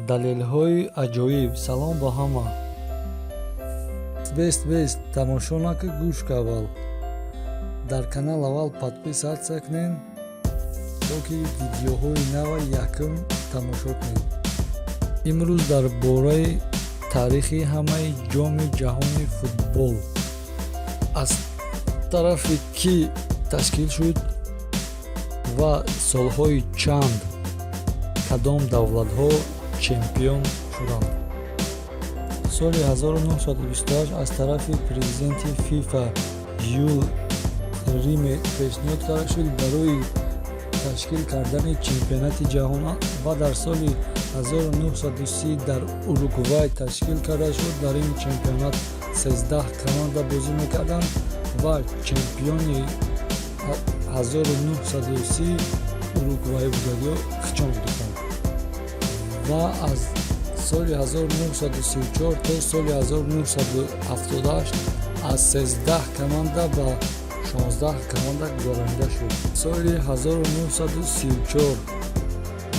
Далелҳои аҷоиб. Салом ба ҳама. Бест, бест, тамошо нака, гӯш ка аввал. Дар канал аввал подписаться кунед, то ки видеоҳои нава якум тамошо кунед. Имрӯз дар бораи таърихи ҳамаи Ҷоми ҷаҳони футбол, аз тарафи кӣ ташкил шуд ва солҳои чанд кадом давлатҳо чемпион шуданд. Соли 1928 аз тарафи президенти ФИФА Жюл Риме пешниҳод карда шуд барои ташкил кардани чемпионати ҷаҳон ва дар соли 1930 дар Уругвай ташкил карда шуд. Дар ин чемпионат 13 команда бозӣ мекарданд ва чемпиони 1930 Уругвай буданд ё хичон буданд ва аз соли 1934 то соли 1978 аз 13 команда ба 16 команда гузаронида шуд. Соли 1934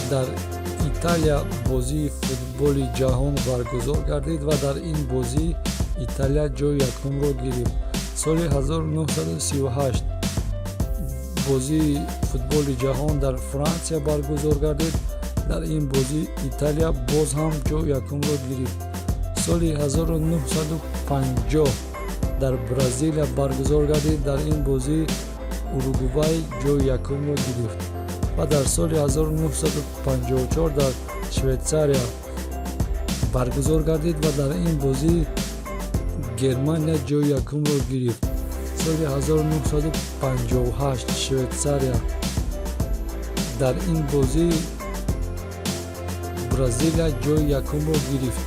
дар Италия бозии футболи ҷаҳон баргузор гардид ва дар ин бозӣ Италия ҷои якумро гирифт. Соли 1938 бозии футболи ҷаҳон дар Франсия баргузор гардид. Дар ин бозӣ Италия боз ҳам ҷои якумро гирифт. Соли 1950 дар Бразилия баргузор гардид. Дар ин бозӣ Уругвай ҷои якумро гирифт ва дар соли 1954 дар Швейтсария баргузор гардид ва дар ин бозӣ Германия ҷои якумро гирифт. Соли 1958 Швейтсария, дар ин бозӣ Бразилия ҷои якумро гирифт.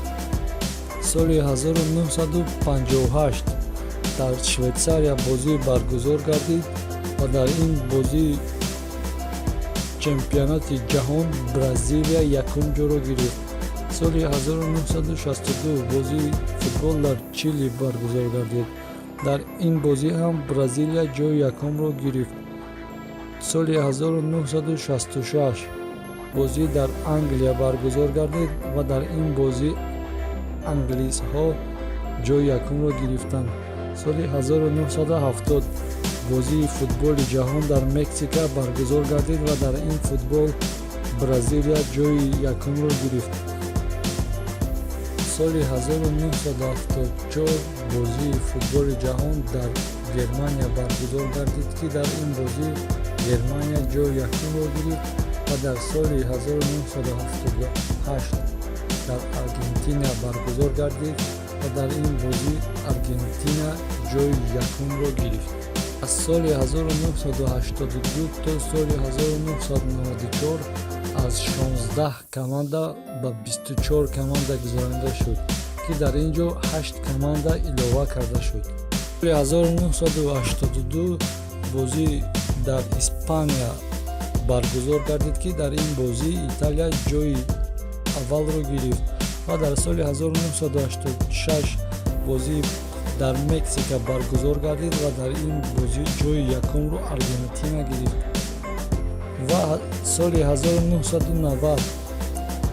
Соли 1958 дар Швейтсария бозӣ баргузор гардид ва дар ин бозӣ чемпионати ҷаҳон Бразилия якум ҷойро гирифт. Соли 1962 бозии футбол дар Чили баргузор гардид. Дар ин бозӣ ҳам Бразилия ҷои якумро гирифт. Соли 1966 бозӣ дар Англия баргузор гардид ва дар ин бозӣ англисҳо ҷои якумро гирифтанд. Соли 1970 бозии футболи ҷаҳон дар Мексика баргузор гардид ва дар ин футбол Бразилия ҷои якумро гирифт. Соли 1974 бозии футболи ҷаҳон дар Германия баргузор гардид, ки дар ин бозӣ Германия ҷои якумро гирифт ва дар соли 1978 дар Аргентина баргузор гардид ва дар ин бозӣ Аргентина ҷои якумро гирифт. Аз соли 1982 то соли 1994 аз 16 команда ба 24 команда гузаронида шуд, ки дар ин ҷо 8 команда илова карда шуд. Соли 1982 бозӣ дар Испания баргузор гардид, ки дар ин бозӣ Италия ҷои аввалро гирифт ва дар соли 1986 бозӣ дар Мексика баргузор гардид ва дар ин бозӣ ҷои якумро Аргентина гирифт. Ва соли 1990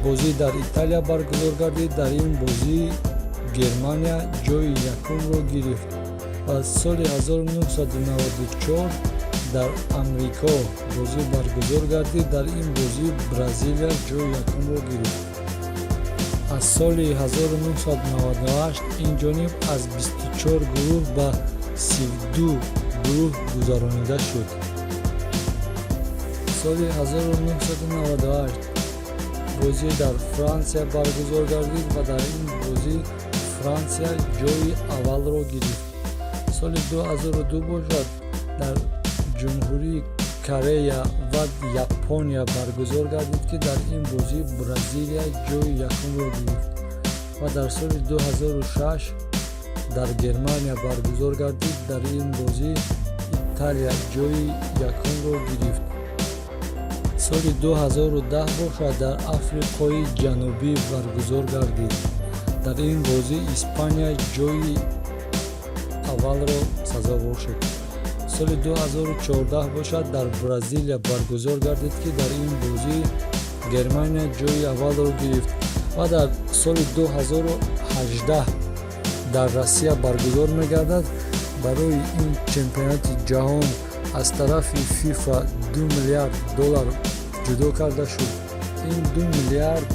бозӣ дар Италия баргузор гардид. Дар ин бозӣ Германия ҷои якумро гирифт ва соли 1994 дар Амрико бозӣ баргузор гардид. Дар ин бозӣ Бразилия ҷои якумро гирифт. Аз соли 1998 ин ҷониб аз 24 гурӯҳ ба 32 гурӯҳ гузаронида шуд. Соли 1998 бозӣ дар Франсия баргузор гардид ва дар ин бозӣ Франсия ҷои аввалро гирифт. Соли 2002 бошад, дар Ҷумҳурии Корея ва Япония баргузор гардид, ки дар ин бозӣ Бразилия ҷои якумро гирифт ва дар соли 2006 дар Германия баргузор гардид. Дар ин бозӣ Италия ҷои якумро гирифт. Соли 2010 бошад, дар Африқои Ҷанубӣ баргузор гардид. Дар ин бозӣ Испания ҷои аввалро сазовор шуд. Соли 2014 бошад, дар Бразилия баргузор гардид, ки дар ин бозӣ Германия ҷои аввалро гирифт. Ва дар соли 2018 дар Россия баргузор мегардад. Барои ин чемпионати ҷаҳон аз тарафи ФИФА 2 миллиард доллар ҷудо карда шуд. Ин 2 миллиард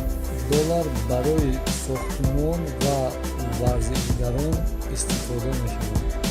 доллар барои сохтмон ва варзишгарон истифода мешавад.